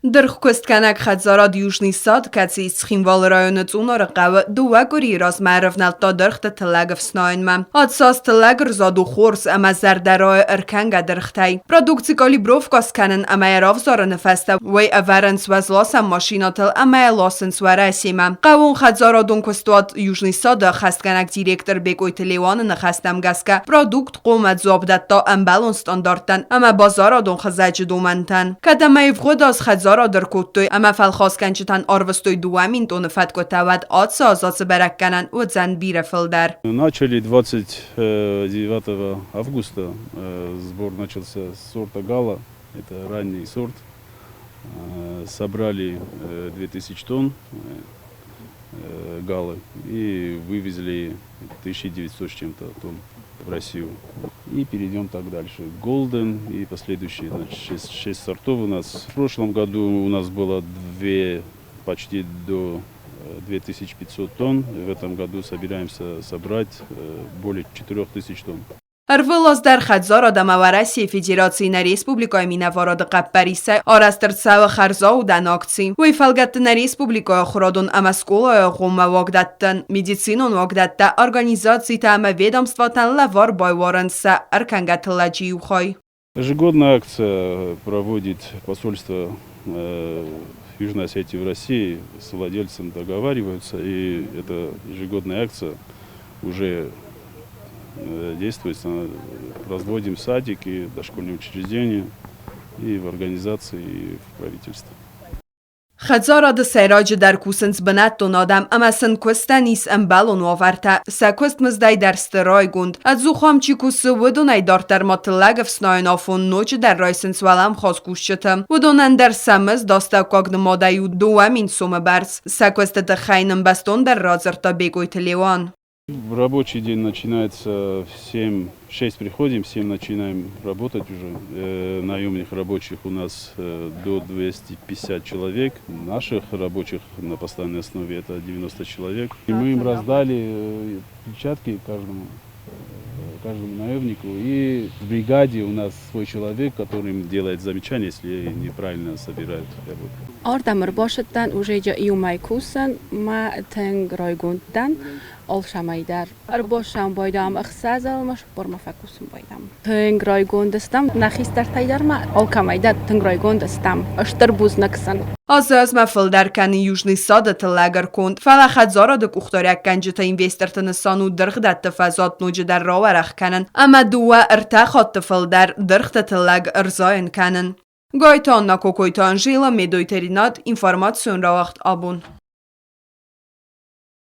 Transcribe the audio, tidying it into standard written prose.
Дыргъкуыстгӕнӕг хӕдзарад Южный сад, кӕцыйы Цхинвалы районы Цъунары хъӕуы дыууӕ къуырийы размӕ ӕрӕвнӕлдта дыргъты тыллӕг ӕфснайынмӕ. Ацаз тыллӕг ӕрзад у хорз ӕмӕ зӕрдӕрайы ӕркӕнгӕ дыргътӕй. Продукци калибровкӕ скӕнын ӕмӕ йӕ равзарыны фӕстӕ уый ӕвӕрынц уӕзласӕн машинӕтыл ӕмӕ йӕ ласынц Уӕрӕсемӕ. Хъӕууон хӕдзарадон куыстуат Южный сад-ы ӕххӕстгӕнӕг директор Бекъойты Леуаны ныхӕстӕм гӕсгӕ, продукт хъуамӕ дзуапп дӕтта ӕмбӕлон стандарттӕн ӕмӕ базарадон хызӕджы домӕнтӕн. Кӕд ӕмӕ ивгъуыд аз хӕдзарад ӕркодтой ӕмӕ фӕлхасгӕнджытӕн арвыстой 2000 тонны фӕткъуытӕ, уӕд ацы аз ацы бӕрӕггӕнӕн уыдзӕн бирӕ фылдӕр. Начали 29 августа сбор начался с сорта Гала, это ранний сорт. Собрали 2000 тонн галы и вывезли 1900 с чем-то тонн в Россию. И перейдем так дальше. Голден и последующие, значит, 6, 6 сортов у нас. В прошлом году у нас было 2, почти до 2500 тонн. В этом году собираемся собрать более 4000 тонн. Ӕрвылаз дӕр хӕдзарад ӕмӕ Уӕрӕсейы Федерацийы нӕ республикӕйы минӕварады хъӕппӕрисӕй арӕзт ӕрцӕуы хӕрзаудӕн акци. Уый фӕлгӕтты нӕ республикӕйы ахуырадон ӕмӕ скъолайы агъоммӕ уагдӕттӕн, медицинон уагдӕттӕ, организацитӕ ӕмӕ ведомствотӕн лӕвар байуарынц сӕ ӕркӕнгӕ тыллӕджы иу хай. Ежегодная акция проводит посольство Южной Осетии в России. С владельцем договариваются, и эта ежегодная акция уже действует. Разводим садики, дошкольные учреждения и в организации, и в правительстве. Хӕдзарады сӕйраджыдӕр кусынц бынӕттон адӕм ӕмӕ сын куыстӕн ис ӕмбӕлон уавӕртӕ. Сӕ куыстмыздӕй дӕр сты райгонд. Ӕдзух ам чи кусы, уыдонӕй дарддӕр ма тыллӕг ӕфснайын афон ноджыдӕр райсынц уӕлӕмхас кусджыты. Уыдонӕн дӕр сӕ мызд астӕуккаг нымадӕй у 2000 сомы бӕрц. Сӕ куысты тыххӕй нын бӕстондӕр радзырдта Бекъойты Леуан. Рабочий день начинается в 7, 6 приходим, в 7 начинаем работать уже. Наемных рабочих у нас до 250 человек. Наших рабочих на постоянной основе это 90 человек. И мы им раздали перчатки каждому наемнику. И в бригаде у нас свой человек, который им делает замечания, если неправильно собирают яблоки. Ардӕм ӕрбацыдтӕн уже иумӕ кусын, мӕ тынг райгонд дӕн алцӕмӕй дӕр. Ӕрбассӕн байдам ӕхсӕзӕлмӕ, цыппормӕ фӕкусын байдам. Тынг райгонд стӕм, нӕ хистӕртӕй дӕр ма алкӕмӕй дӕр тынг райгонд стӕм. Стыр бузныг сын. Ацы азмӕ фылдӕр кӕны Южный сады тыллӕг ӕрконд, фӕлӕ хӕдзарады къухдариуӕггӕнджытӕ инвесторты нысан у дыргъдӕтты фӕзуат ноджыдӕр рауӕрӕх кӕнын ӕмӕ дыууӕ-ӕртӕ хатты фылдӕр дыргъты тыллӕг ӕрзайын кӕнын. Гайты Анна, Кокойты Анжела, Медойты Ринат, информацион рауагъд абон.